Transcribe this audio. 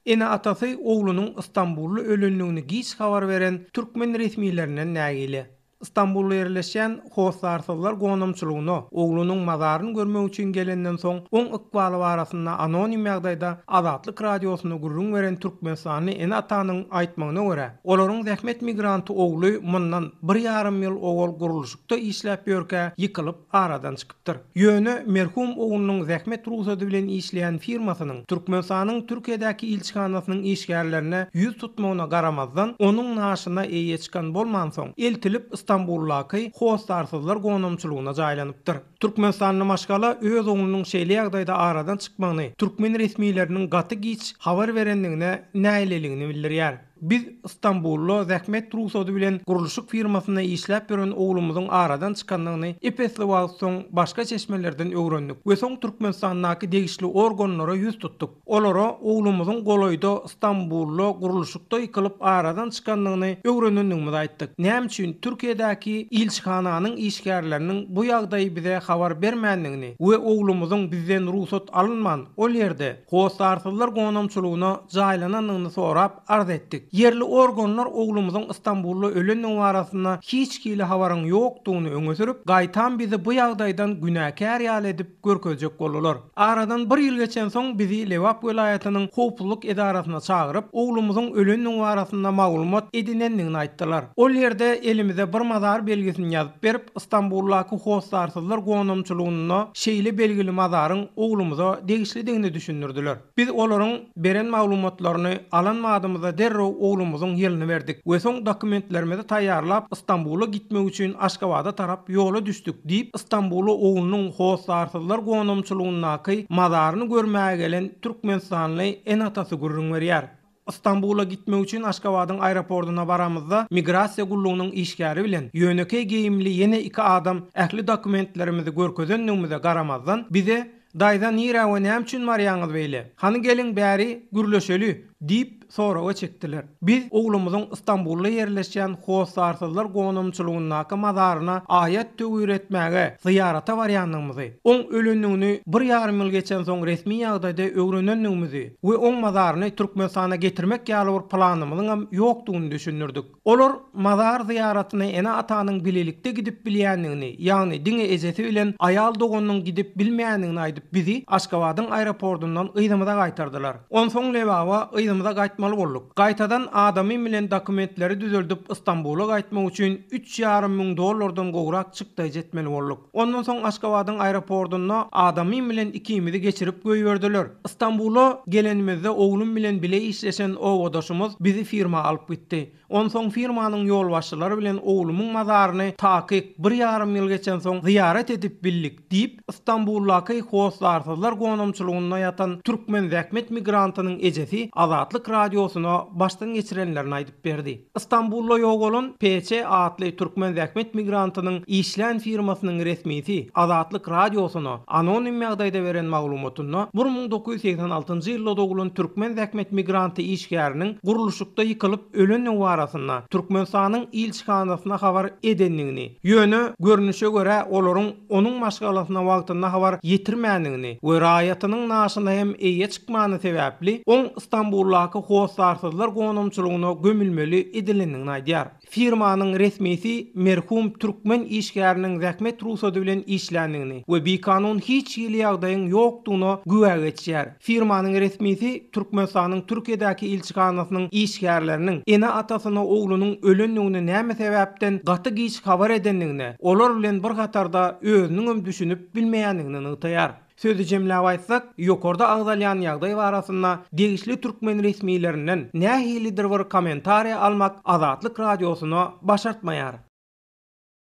Ene-atasy oglunyň Stambulda ölendigini giç habar beren türkmen resmilerinden nägile. Stambulda ýerleşýän hossarsyzlar gonamçylygyna oglunyň mazaryny görmek üçin gelenden soň, oň ykbaly barasynda anonim ýagdaýda Azatlyk Radiosyna gürrüň beren türkmenistanly ene-atanyň aýtmagyna görä, olaryň zähmet migranty ogly mundan bir ýarym ýyl owal gurluşykda işläp ýörkä ýykylyp aradan çykypdyr. Dyr. Ýöne merhum oglunyň zähmet rugsady bilen işleýän firmasynyň Türkmenistanyň Türkiýedäki ilçihanasynyň işgärlerine ýüz tutmagyna garamazdan, onuň naşyna eýe çykan bolmansoň, eltilip Stambuldaky hossarsyzlar gonamçylygyna jaýlanypdyr. Türkmenistanly maşgala öz oglunyň şeýle ýagdaýda aradan çykmagyny türkmen resmileriniň gaty giç habar berendigine nägileligini bildirýär. Biz Stambulda zähmet rugsady bilen gurluşyk firmasynda işläp ýören oglumyzyň aradan çykandygyny ep-esli wagt soň başga çeşmelerden öwrendik we soň Türkmenistandaky degişli organlara ýüz tutduk. Olara oglumyzyň golaýda Stambulda gurluşykda ýykylyp aradan çykandygyny öwrenendigimizi aýtdyk. Näme üçin Türkiýedäki ilçihananyň işgärleriniň bu ýagdaýy bize habar bermändigini we oglumyzyň bizden rugsat alynman ol ýerde hossarsyzlar gonamçylygyna jaýlanandygyny sorap arz etdik. Ýerli organlar oglumyzyň Stambulda ölendigi barasynda hiç hili habaryň ýokdugyny öňe sürüp, gaýtam bizi bu ýagdaýdan günäkär ýaly edip görkezjek boldular. Aradan bir ýyl geçensoň bizi Lebap welaýatynyň howpsuzlyk edarasyna çagyryp, oglumyzyň ölendigi barasynda maglumat edinendigini aýtdylar. Ol ýerde elimize bir mazar belgisini ýazyp berip, Stambuldaky hossarsyzlar gonamçylygynda şeýle belgili mazaryň oglumyza degişlidigini düşündirdiler. Biz olaryň beren maglumatlaryny alan badymyza derrew oglumyzyň ýylyny berdik we soň dokumentlerimizi taýýarlap Stambula gitmek üçin Aşgabada tarap ýola düşdük diýip, Stambula oglunyň hossarsyzlar gonamçylygyndaky mazaryny görmäge gelen türkmenistanly ene-atasy gürrüň berýär. Stambula gitmek üçin Aşgabadyň aeroportuna baramyzda migrasiýa gullugynyň işgäri bilen ýönekeý geýimli ýene iki adam ähli dokumentlerimizi görkezendigimize garamazdan bize Daýza nirä we näme üçin barýaňyz beýle? Hany geliň bäri gürleşeli! diýip soraga çekdiler. Biz oglumyzyň Stambulda ýerleşýän hossarsyzlar gonamçylygyndaky mazaryna aýat-töwir etmäge, zyýarata barýandygymyzy, oň ölendigini bir ýarym ýyl geçensoň resmi ýagdaýda öwrenendigimizi we oň mazaryny Türkmenistana getirmek ýaly bir planymyzyňam ýokdugyny düşündirdik. Olar mazar zyýaratyna ene-atanyň bilelikde gidip bilýändigini, ýagny diňe ejesi bilen aýal doganynyň gidip bilmeýändigini aýdyp bizi Aşgabadyň aeropordundan yzymyza gaýtardylar. Onsoň Lebaba yzymyza gaýtmaly bolduk. Gaýtadan adamym bilen dokumentleri düzeldip Stambula gaýtmak üçin üç ýarym müň dollardan gowrak çykdaýjy etmeli bolduk. Ondan soň Aşgabadyň aeropordunda adamym bilen ikimizi geçirip goýberdiler. Stambula gelenimizde oglum bilen bile işleşen obadaşymyz bizi firma alyp gitdi. Onsoň firmanyň ýolbaşçylary bilen oglumyň mazaryny takyk bir ýarym ýyl geçensoň zyýarat edip bildik, diýip, Stambuldaky hossarsyzlar gonamçylygynda ýatan türkmen zähmet migrantynyň ejesi Azatlyk Radiosyna başdan geçirenlerini aýdyp berdi. Stambulda ýogalan PC atly türkmen zähmet migrantynyň işlän firmasynyň resmisi Azatlyk Radiosyna anonim ýagdaýda beren maglumatynda 1986-njy ýylda doglan türkmen zähmet migranty işgäriniň gurluşykda ýykylyp ölendigi barasynda Türkmenistanyň ilçihanasyna habar edendigini, ýöne görnüşe görä olaryň onuň maşgalasyna wagtynda habar ýetirmändigini we raýatynyň naşyna hem eýe çykmany sebäpli oň Stambuldaky hossarsyzlar gonamçylygyna gömülmeli edilendigini aýdýar. Firmanyň resmisi merhum türkmen işgäriniň zähmet rugsady bilen işländigini we bikanun hiç hili ýagdaýyň ýokdugyna güwä geçýär. Firmanyň resmisi Türkmenistanyň Türkiýedäki ilçihanasynyň işgärleriniň ene-atasyna oglunyň ölendigini näme sebäpden gaty giç habar edendigine, olar bilen bir hatarda özüniňem düşünip bilmeýändigini nygtaýar. Sözi jemläp aýtsak, ýokarda agzalýan ýagdaý barasynda degişli türkmen resmilerinden nähilidir bir kommentariýa almak Azatlyk Radiosyna başartmaýar.